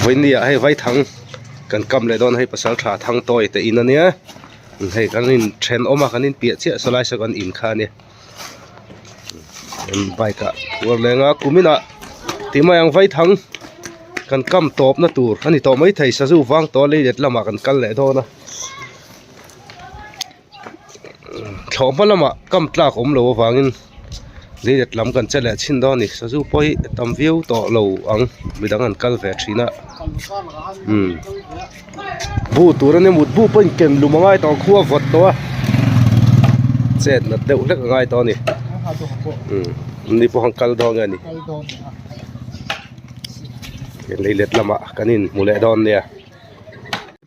Vawinia ah hei vaithang kan kam leh dawn a hei pasal tha thang tawi te in ania hei kan in thenawm a kan in piah chiah sawlai saw kan in kha ania bike ah phur leng a kumin ah ti mai ang vaithang kan kam tawp na tur a ni tawh maithei sazu vang tawh a leilet lamah kan kal leh dawn a. Thlawh hma lamah kam tlak awm lo avangin leilet lam kan che leh chhin dawn a ni sazu pawh hi a tam viau tawh lo ang midang an kal ve thin a umm bu tur ania mut bu pawh in ken lum a ngai tawh ang khua vawt tawh a chet nat deuh hlek a ngai tawh a ni umm ni pawh an kal dawn nge a ni leilet lamah kan inhmu leh dawn nia.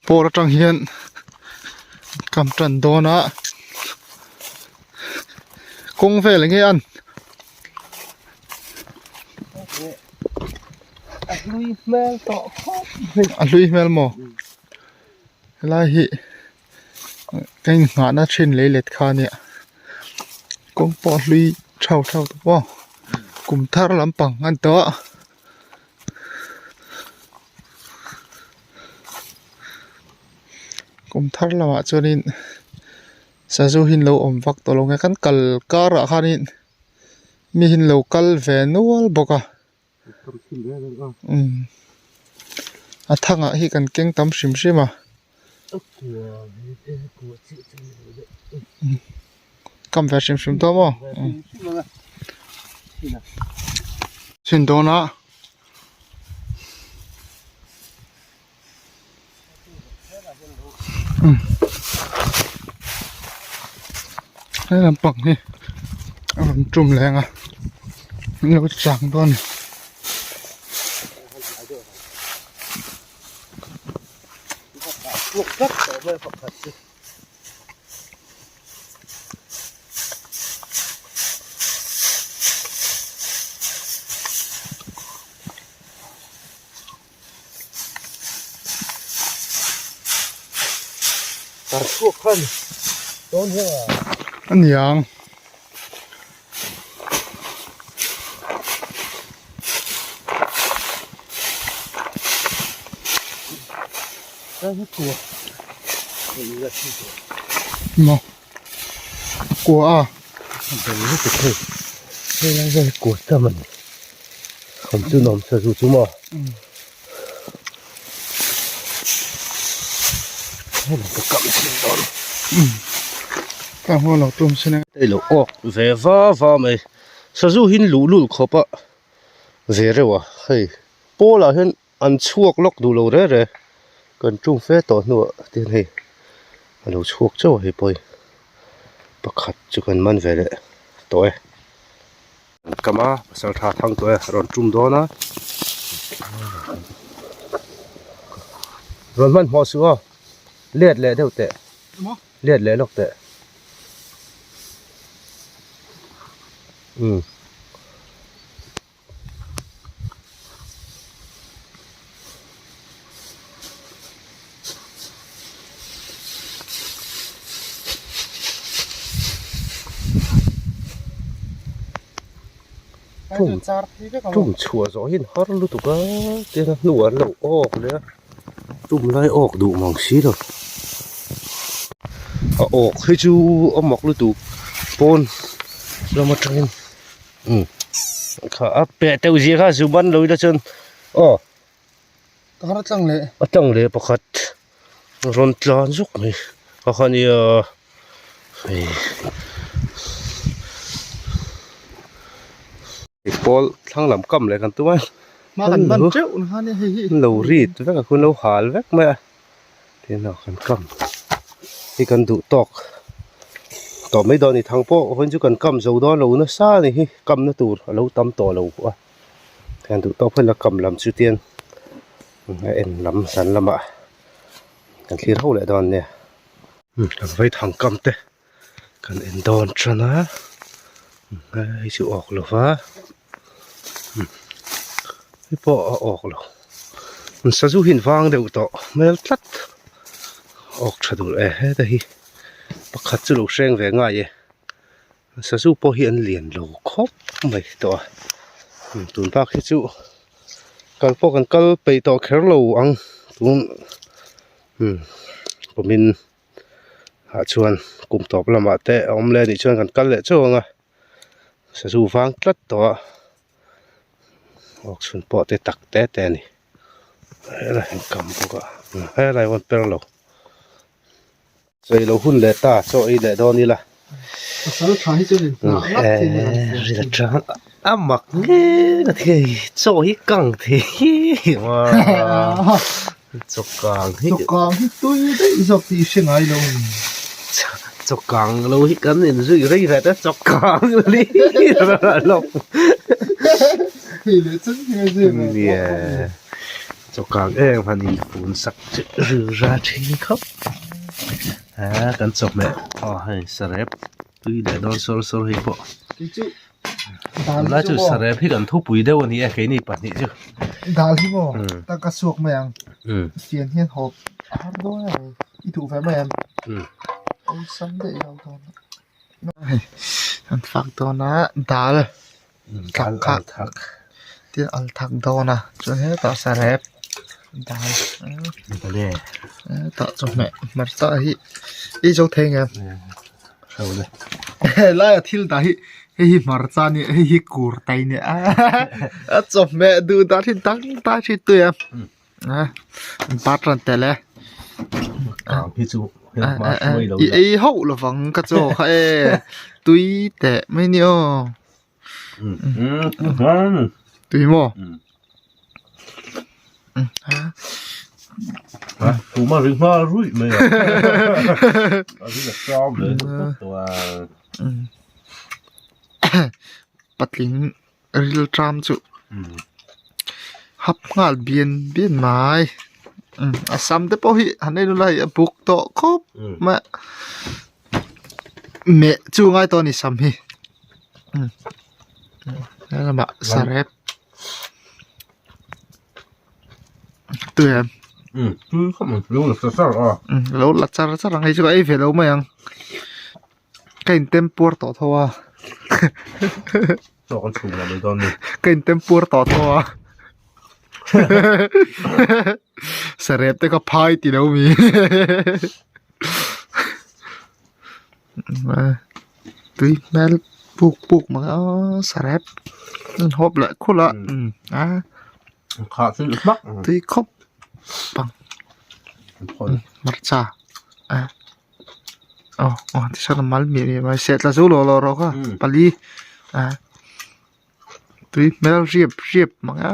Pawl atang hian kam tan dawn a kawng vel enge an a hlui hmel tawh khawp a hlui hmel maw helai hi ka inghahna thin lei let kha ania kawng pawh a hlui thau thau tawh maw kum thar lampang a ni tawh a. Kum thar lamah chuanin sazu hi an lo awm vak tawh lo nge kan kal karah khanin mi hi an lo kal ve nual bawk a umm a thangah hi kan keng tam hrim hrim a kam ve hrim hrim tawh maw chhin dawn a. He lampang hi a rawn tum leng a an lo chang dawn a ni. A niang. Maw kua a. Ka hmu lo tum sin a. Hei lo awk ve va va mai sazu hi luhlul khawp a ve reuh a hei pawl ah hian an chhuak lawk duh lo re re kan tum fe tawh hnuah te hian hei a lo chhuak chauh a hei pawh hi pakhat chu kan man ve leh tawh e an kam a pasal tha thang tawh e a rawn tum dawn a rawn hmanhmawh suh aw let leh deuh teh let leh lawk teh umm. Tum chhuah zawh hian har lutuk a tiang a hnuah an lo awk leh a tum lai awk duh mang si lo a awk hi chu a mak lutuk pawn lam atangin. Umm kha a peh teuh zia kha zu ban lo ila chuan aw ka har a tlang leh a tlang leh pakhat rawn tlan zuk mai a kha nia hei pawl thlang lam kam leh kan tum a hma kan ban teuh na kha nia hei hi an lo rit vek a khuan lo hal vek mai a. Tin ah kan kam hi kan duh tawk tawh mai dawn a ni thang pawh vawiin chu kan kam zo dawn lo nasa a ni hi kamna tur a lo tam tawh lo a kan duh tawk phei la kam lam chu tian a en lam zan lamah kan thlir ho leh dawn nia kan vei thang kam te kan en dawn tan a hei chu awk lo va hei pawh a awk lo sazu hi an vang deuh tawh hmel tlat awk tha dul e heta hi pakhat chu lo hreng ve ngai e sazu pawh hi an lian lo khawp mai tawh a tun bak hi chu. Kal pawh kan kal peih tawh kher lo ang tun umm kumin ah chuan kum tawp lamah te a awm leh anih chuan kan kal leh chauh ang a sazu vang tlat tawh a awk chhun pawh te tak te te a ni helai an kam bawk a helai pawh an per lo. Sawi lo hun leh ta chaw ei leh dawn ila. Pasal tha hi chuan in nghah ngat thei nia kan hria. Ril atang a mak nge ka ti hei chaw hi kang thei chaw kang hi chaw kang hi tui daih zawk tih i hre ngai lo ang. Chaw kang lo hi kan in zui rei ve ta chaw kang li lo. Hei leh chen hi zui ve. Nia chaw kang em han in fun sak chu ril ra thin khawp. Aa kan chawhmeh aw hei sarep tui leh dawn sawr sawr hei pawh tunlai chu sarep hi kan thupui deuh a ni a keini pahnih chu dal hi maw tak a chhuak mai ang fian hian hawp a har dawn a ni i duh ve mai em awlsam daih lo dawn hei an fak dawn a dal dal al thak tin al thak dawn a chuan hetah sarep dal hetah chawhmeh hmarcha hi i zo thei nge helaia thil dah hi hei hi hmarcha a nia hei hi kurtai a nia a chawhmeh duh dan hi dang dai hi tui a bar rawn tel e i ei hauh lovang ka chaw kha e tui teh mai ni aw. Tui maw? Tuma ring hma ruih mai a. A ring a tlawm le tawh a. Patling ril tram chu hap nghal bian bian mai. A sam te pawh hi han en ula hei a buk tawh khawp mai a. Meh chu ngai tawh a ni sam hi. Helamah sarep tui em lo la char char ang hei chu ka ei ve lo mai ang ka in tem puar tawh tho a ka in tem puar tawh tho a sarep te kha phai ti lo mi. Tui hmel puk puk mai a sarep an hawp leh khulh a a tui khawp ang hmarcha a aw aw tichuan a mal miah miah mai sehtla chu lawh lawh rawh kha pali a tui hmel riap riap mai a.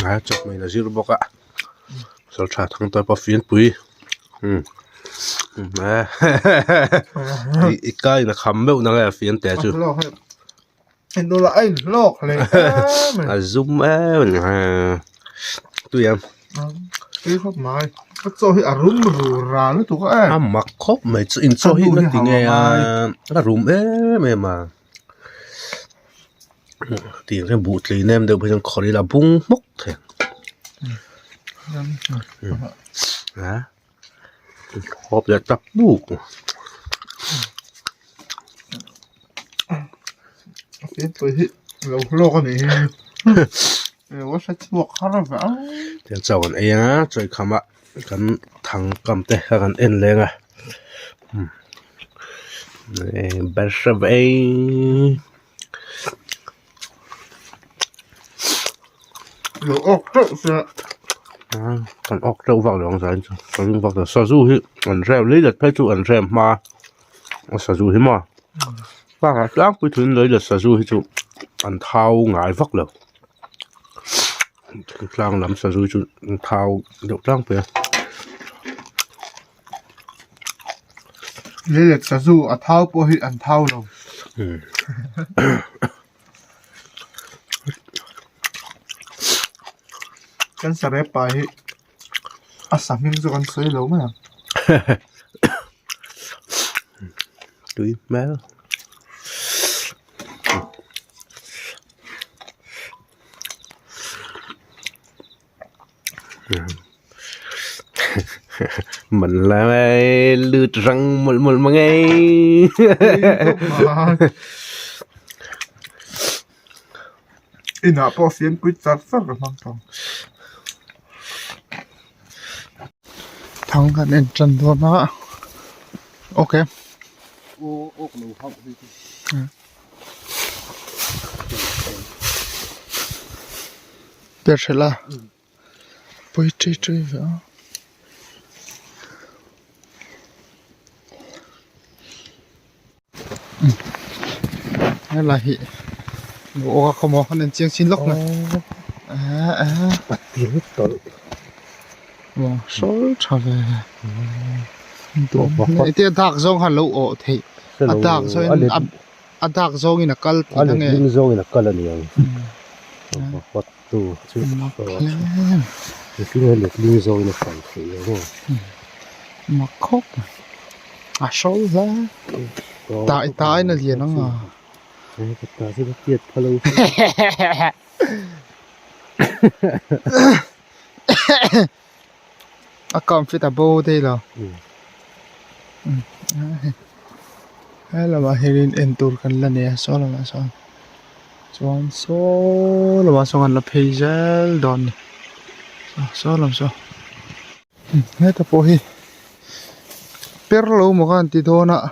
A chawhmeh a zir bawk a sawr tha thang tawp a fianpui umm i kai in a kham meuh na nge a fian te chu a zum em a ni tui em a mak khawp mai chu in chaw hi na ti nge a a rum em em a. Tiang hian buh tlei nem deuh phei chuan khawrh ila a bung hmawk thei a hawp leh tak buk tiang chaw kan ei anga chawi kham ah kan thang kam te kha kan en leng a. Kan awk teuh vak lo ang zan chu ka ring vak lo sazu hi an rem lei let phei chu an rem hma a sazu hi maw bakah tlangpui thun lei let sazu hi chu an thau ngai vak lo tlang lam sazu hi chu an thau deuh tlangpui a. Leilet sazu a thau pawh hi an thau lo. Kan sarep pa hi a sa hming chu kan sawi lo mai ang. Tui hmel. Man lai lut rang mawlh mawlh mang e. Inah pawh fianpui char char ka hmang tawh ang. Thang kan en tan dawn a okay. Perhel a pawi ṭei ṭei ve a. Helai hi aw a khawm aw an en chiang chin lawk mai patil tawlh aw sawl tha ve tia dak zawng khan lo awh theih a dak zawng in a dak zawng in a kal tih na nge a letling zawng in a kal a ni ang tu chu letling a letling zawng in a kal theih ang aw mak khawp mai a hrawl hle ta ta in a lian ang a ka ta chu ka tiat pha lo a kam fit a bo daih lo helamah hianin en tur kan la nei a saw lamah sawn chuan saw lamah sawn kan la phei zel dawn a ni saw lam saw heta pawh hi per lo maw khan ti dawn a a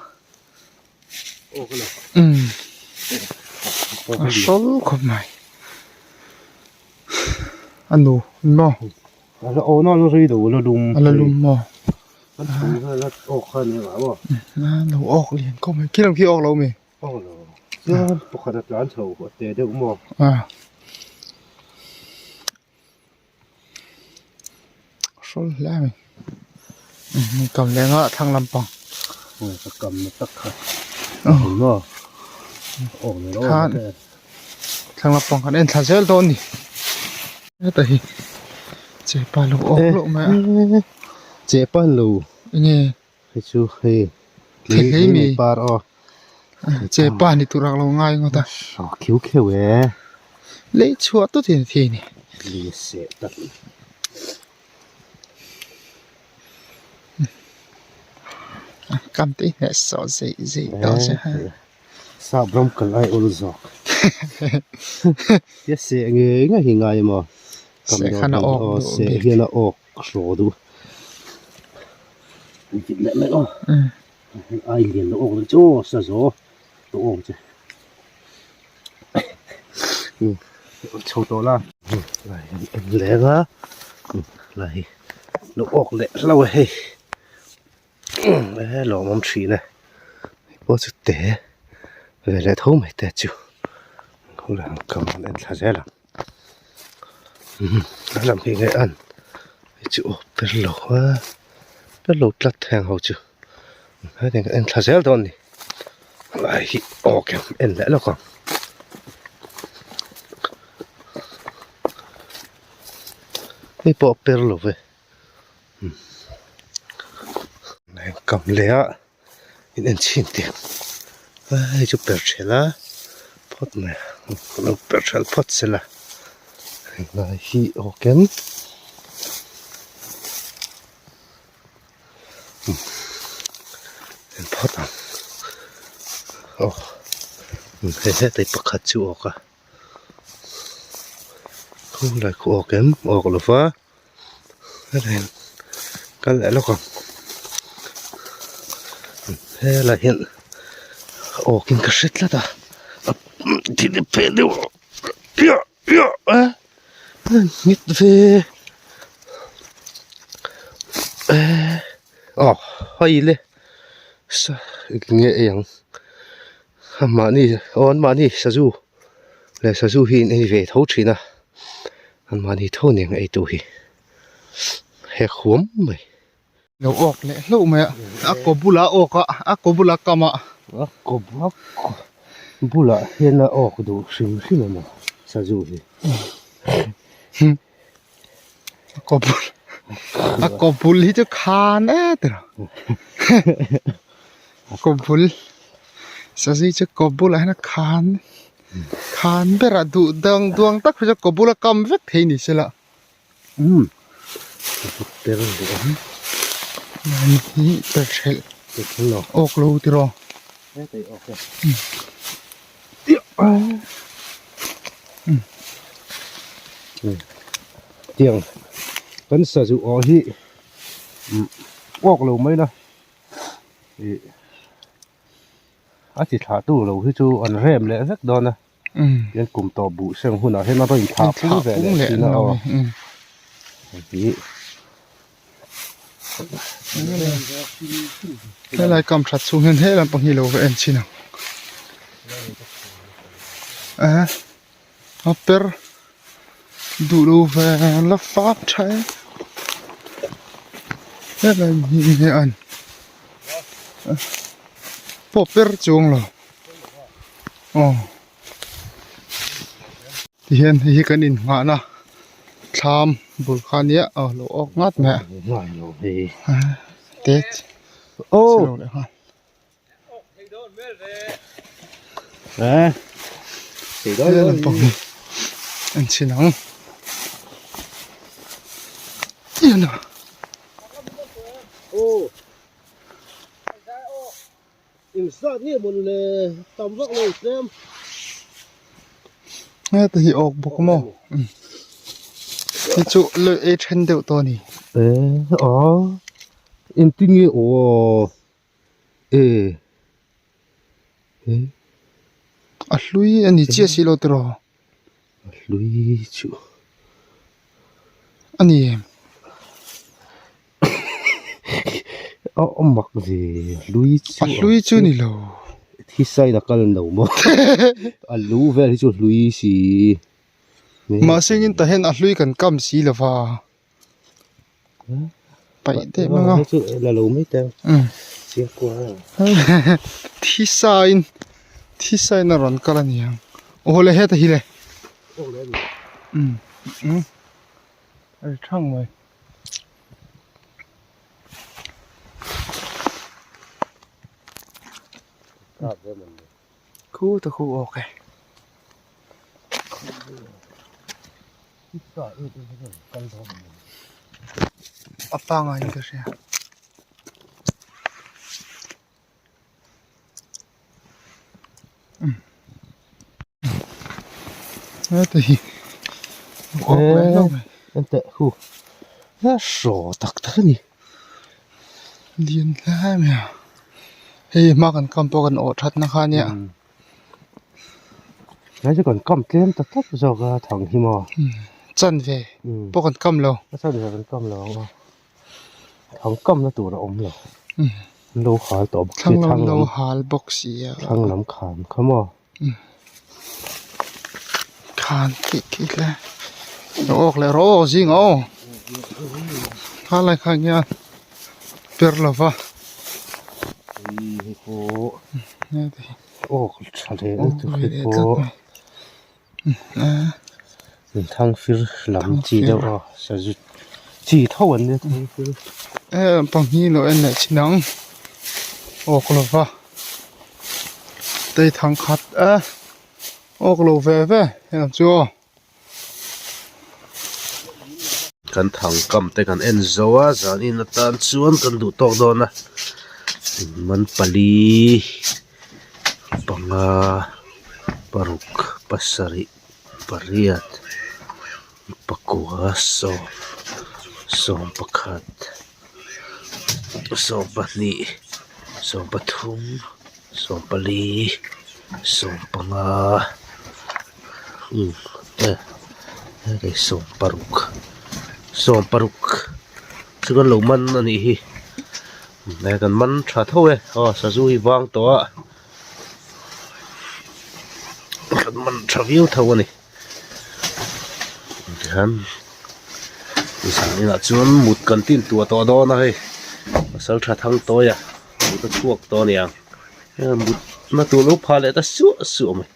hrawl khawp mai a nu maw ala aw na la rei lo ala lum ala lum maw an chhung kha ala awk kha ni ang maw lo awk lian khawp mai khi lam khi awk lo mi awk lo chuan pakhat a tlan chho a te deuh maw a hrawl hle a ni kam leh nghah thlang lampang ka kam na tak kha maw awk ni lo khan thlang lampang kan en thla zel dawn a ni heta hi chepa lo awk loh mai a chepa an lo enge hei chu hei lei mi par aw chepa ni tur ah lo ngai ngawt a khiu kheuh e lei chhuah tawt hian a thei a ni lei seh tak kam te hi hmeh sawh zeih zeih tawh che ha sap ram kal ai awl zawk tia seh ngei ngei hi ngai maw seh khan a awk duh seh hian a awk hraw duh leh mai aw ai lian lo awk chu aw sa zo lo awk che chho tawh la lai hi en leng a lai hi lo awk leh hlauh a hei e lawmawm thin e hei pawh chu te ve leh tho mai te chu kam an en thla zel ang. A lam hi nge an hei chu aw per lo a per lo tlat heng ho chu hetiang kan en thla zel dawn a ni lai hi aw kem en leh lawk ang hei pawh a per lo ve kam leh a. In en chhin teh a hei chu per ṭhelh a phawt mai a lo per ṭhelh phawt sela helai hi aw ken en phawt ang aw hei hetah pakhat chu awk a khawlai khu awk em awk lova. Kal leh lawk ang helai hian awkin ka hre tlat a thil hi phen deuh a nghet ve aw hei le sa eng nge ei ang mahni aw an mahni sazu leh sazu hi an ei ve tho thin a. An mahni tho nen ei tu hi hek huam mai. Lo awk leh hlauh mai a, a kaw bulah a awk a, a kaw bulah kam a. A kaw bulah hian a awk duh hrim hrim a maw sazu hi. A kaw bul a kaw bul hi chu khan e tiraw. A kaw bul sazu hi chu kaw bulah hian a khan. Khan berah duh dang duang tak phei chuan kaw bula kam vek thei ni sela. Umm per duh ang. Hei hi per thelh awk lo tiraw. Tiang kan sazu awh hi uak lo mai la ih a ti thlah tu lo hi chu an rem leh vek dawn a tian kum tawh buh seng hunah hian a rawn thlah pung ve leh thin a aw hei Helai kam that chhung hian he lampang hi lo va en chhin ang a a per duh lo ve la fak tha e helai hi nge an pawh per chuang lo aw. Tihian hei hi kan innghahna thlam bul kha ania aw lo awk ngat mai a te chhelo leh nghal. He lampang hi an chhin ang tian a. Engzat nge maw le tam vak lo tlem. Heta hi awk bawk maw hi chu le ei then deuh tawh a ni. E a engtin nge aw e he a hlui a ni chiah si lo tiraw. A hlui chu a ni em. A a mak ve a hlui chu a hlui chu ni lo thi side a kal lo maw a lu vel hi chu a hlui si mahse engin tah hian a hlui kan kam si lo va paih deuh mang a chu la lo mai teh ang chiang kual thi sa in thi sa in a rawn kal a ni ang aw le heta hi le um a ri thang mai. Khu ta khu awk e. A pangai in ka hria. Heta hi awk leh hlauh mai. Enteh khu a hraw tak tak a ni. Lian hle mai a hei hma kan kam pawh kan awh that na kha ania. Tlai chu kan kam tlem ta tlat zawk a thang hi maw. Chan ve pawh kan kam lo. Chan ve kan kam lo ang a. Thang kamna tur a awm lo. An lo hal tawh bawk si a thlang lam hal bawk si a. Thlang lam khan kha maw. Khan tih khi hle. Lo awk leh rawh aw zing aw. Kha lai kha hian per lo va. Hei pawh awk tha leh lutuk hei pawh. Thang fir lam chi deuh a sazu chi tho an nia thang fir. He lampang hi lo en leh chin ang awk lo va tei thang khat e awk lo ve ve he lam chu aw. Kan thang kam te kan en zo a zanin atan chuan kan duh tawk dawn a man pali. Panga paruk pasarih pariat pakua sawm sawm pakhat sawm pahnih sawm pathum sawm pali sawm panga umm eh sawm paruk sawm paruk chu kan lo man a nih hi. He kan man tha tho e aw sazu hi vang tawh a kan man tha viau tho a ni tihian zan inah chuan mut kan tin tuah tawh dawn a hei pasal tha thang tawi a mut a chhuak tawh a niang mut na tur lo phah leh ta suah suah mai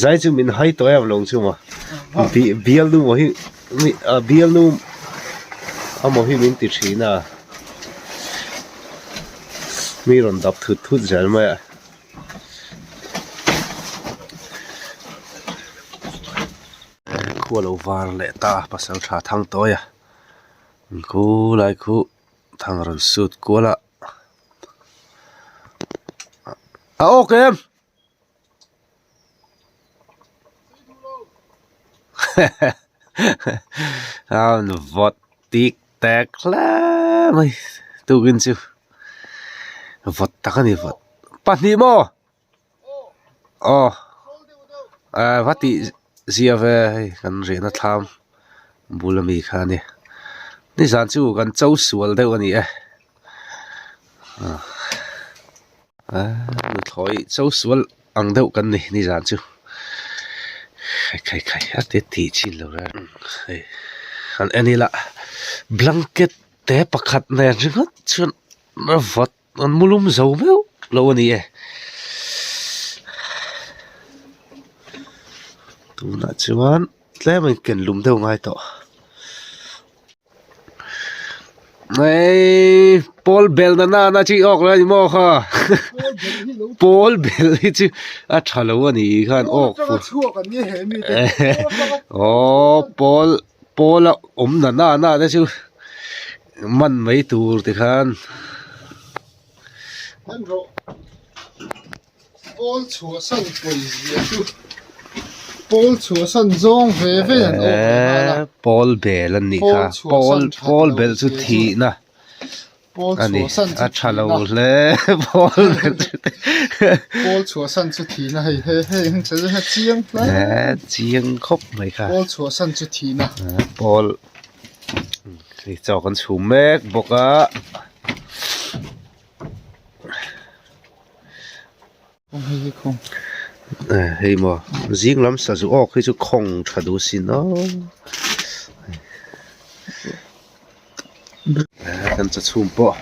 zai chu min hai tawh em lo chu maw bialnu maw hi bialnu amaw hi min ti thin a mi rawn dap thut thut zel mai a. Khua lo var leh ta pasal tha thang tawi a khu lai khu thang rawn sut kual a a awk em. A vawt tik tek hle mai tukin chu vawt tak a ni vawt pahnih maw aw va tih zia ve hei kan riahna thlam bul ami kha a ni nizan chu kan cho sual deuh a ni e nuthlawi cho sual ang deuh kan ni nizan chu khai khai khai a ti tih chin lo reng hei han en ila blanket te pakhat nen ringawt chuan a vawt an mu lum zo meuh lo a ni e tunah chuan tlem a inken lum deuh ngai tawh. Mai pawl bel na na na chi awk lo a ni maw kha pawl bel hi chu a tha lo a ni khan awk fu aw pawl pawl a awm na na na te chu man mai tur ti khan. Pawl chhuahsan pawizia chu pawl chhuahsan zawng ve ve an awk leh nghal a. Pawl bel an nih kha. Pawl pawl bel chu thihna a ni. A tha lo hle pawl bel chu. Pawl chhuahsan chu thihna hei hei hei heng che chu chiang hle. Chiang khawp mai kha. Pawl chhuahsan chu thihna. Pawl hei chaw kan chhum mek bawk a. Hei maw zing lam sazu awk hi chu khawng tha duh sin aw kan cha chhum pawh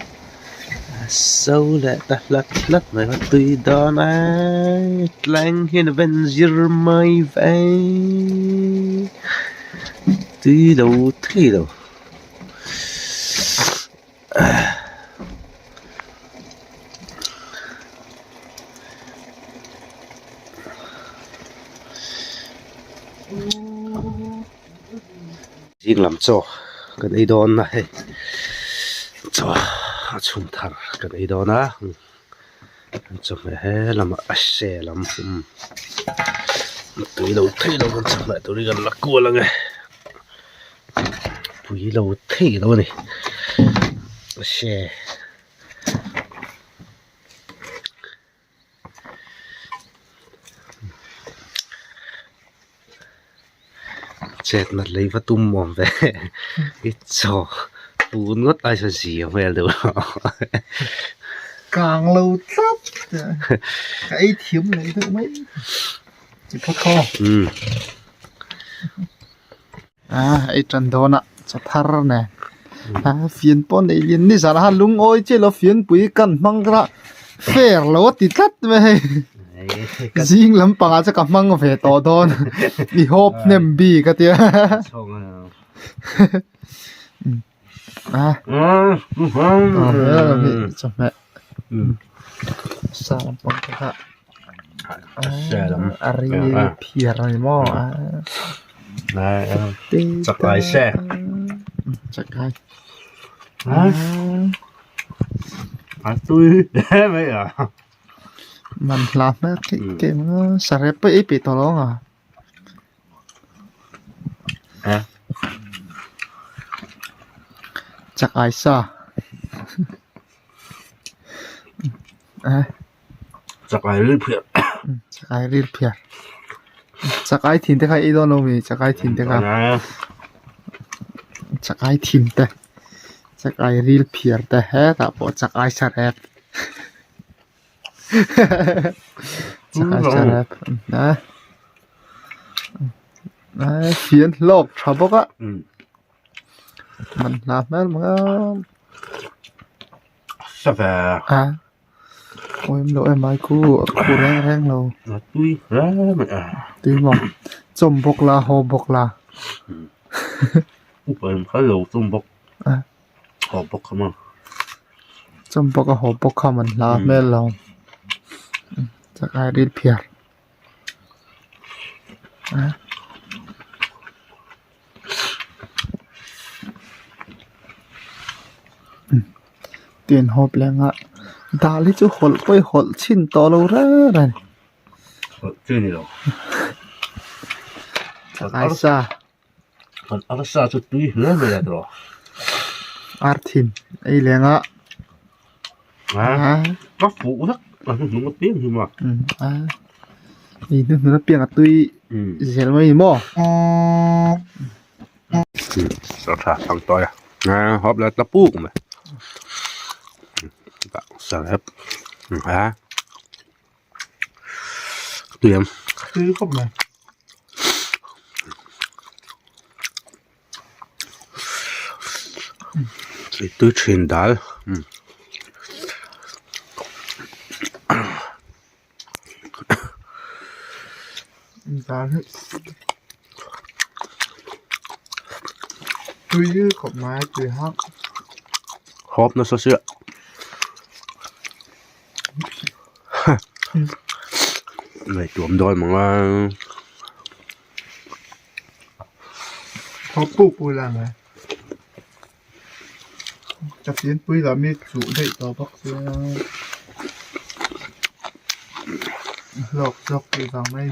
a so leh ta hlat hlat mai a tui dawn a tleng hian a ven zir mai ve tui lo thei lo. Zing lam chaw kan ei dawn a hei chaw a chhum thar kan ei dawn a chawhmeh he lamah a se lam tui lo thei lo kan chawhmeh tur hi kan la kual ang e. Pui lo thei lo a ni se chet nat lei va tum awm ve i chaw tun ngawt ai sawn zia hmel deuh Kang lo tlat ka ei thiam lo deuh mai chi phawt khaw. A ei tan dawn a chaw thar nen a fian pawh nei lian ni zan a lungawi chiah lo fianpui kan hmang kha fair lo a ti tlat mai hei zing lampangah chuan ka hmang ve tawh dawn i hawp hnem bik a tia a chawhmeh sa lampang te kha a ri phiar a ni maw chakai se chakai a tui hle mai a man hla hmel theih teh ang a sarep pawh ei peih tawh lo ang a. Chak ai sa chak ai ril phiar chak ai ril phiar chak ai thin te kha ei dawn lo mi chak ai thin te kha chak ai thin te chak ai ril phiar te hetah pawh chak ai sa rep. Fian hlawk tha bawk a man hla hmel mang a a awm loh em ai khu a khu reng reng lo tui maw chawm bawk la haw bawk la Haw bawk kha maw? Chawm bawk a haw bawk kha man hla hmel lo. Chakai ril phiar. Tin hawp leh nghah dal hi chu hawlh pawh i hawlh chhin tawh lo reng reng. Hawlh chi ni lo. Chakai sa. Kan arsa chu tui hle mai a tawh. Ar thin ei leng a. A ka fuh vek a hnuhnung a piang hi maw. A i hnuhnung a piang a tui zel mai ni maw. Sa tha thang tawi a hawp la ta puk mai. Sa rep a tui em. Tui khawp mai. Tui thin dal. Dal hi tui khawp mai tui hak. Hawp nasa sia. Ngaihtuam dawn mang a. Hawp puk pui lai mai. Ka pianpui lah mi chuh daih tawh bawk sia. Hlawk zawk tih vang mai.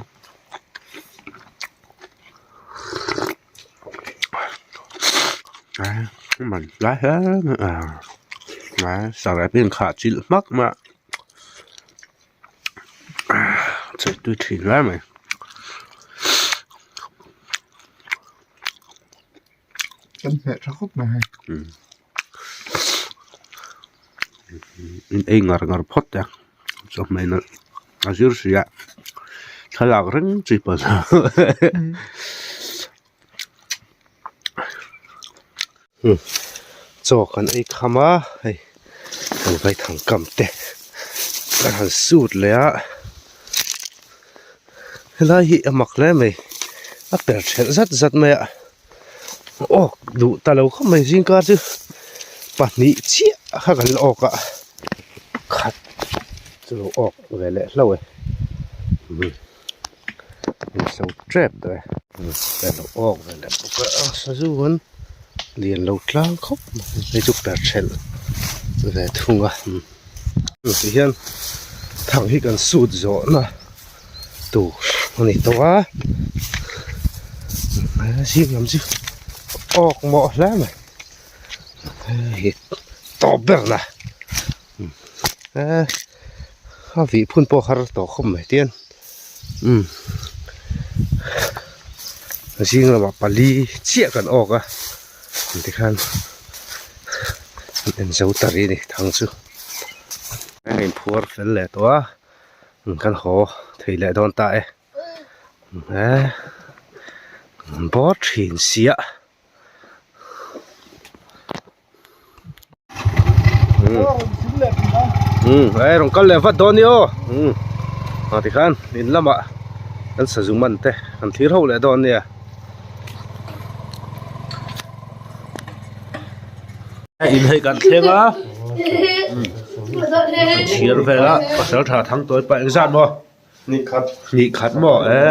Man lai hle mai a a sarep in khah chilh hmak mai a chei tui thin hle mai. Kan hmeh tha khawp mai hei. In ei ngar ngar phawt te chawhmeh in a zir si a thlalak reng chi pawh chaw kan ei kham a hei kan vaithang kam te kan han sut leh a helai hi a mak hle mai a per thelh zat zat mai a awk duh ta lo khawp mai zingkar chu pahnih chiah kha kan la awk a khat chu lo awk ve leh hlauh e in so tep tawh e kan lo awk ve leh bawk a sazu an lian lo tlang khawp mai hei chu per thelh ve thung a tihian thang hi kan sut zawh na tur a ni tawh a zing lam chu awk mawh hle mai hei tawp ber na a vih phun pawh har tawh khawp mai tian umm zing lamah pali chiah kan awk a tikhan an en zo ta rih a ni thang chu a inphuar fel leh tawh a. Kan haw thei leh dawn ta e an bawr thin sia umm rawn kal leh vat dawn ni aw umm ah tikhan in lamah kan sazu man te kan thlir ho leh dawn nia in hei kan thleng a chhir vel a pasal tha thang tawi pah engzat maw hnih khat hnih khat maw e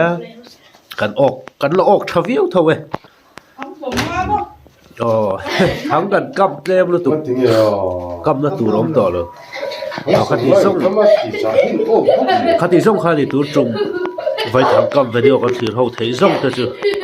kan awk kan la awk tha viau tho e aw thang kan kap tlem lutuk kap na tur awm tawh lo aw khati zawng khati zawng kha ni tur tum vaithang kap video kan thlir ho theih zawng te chu.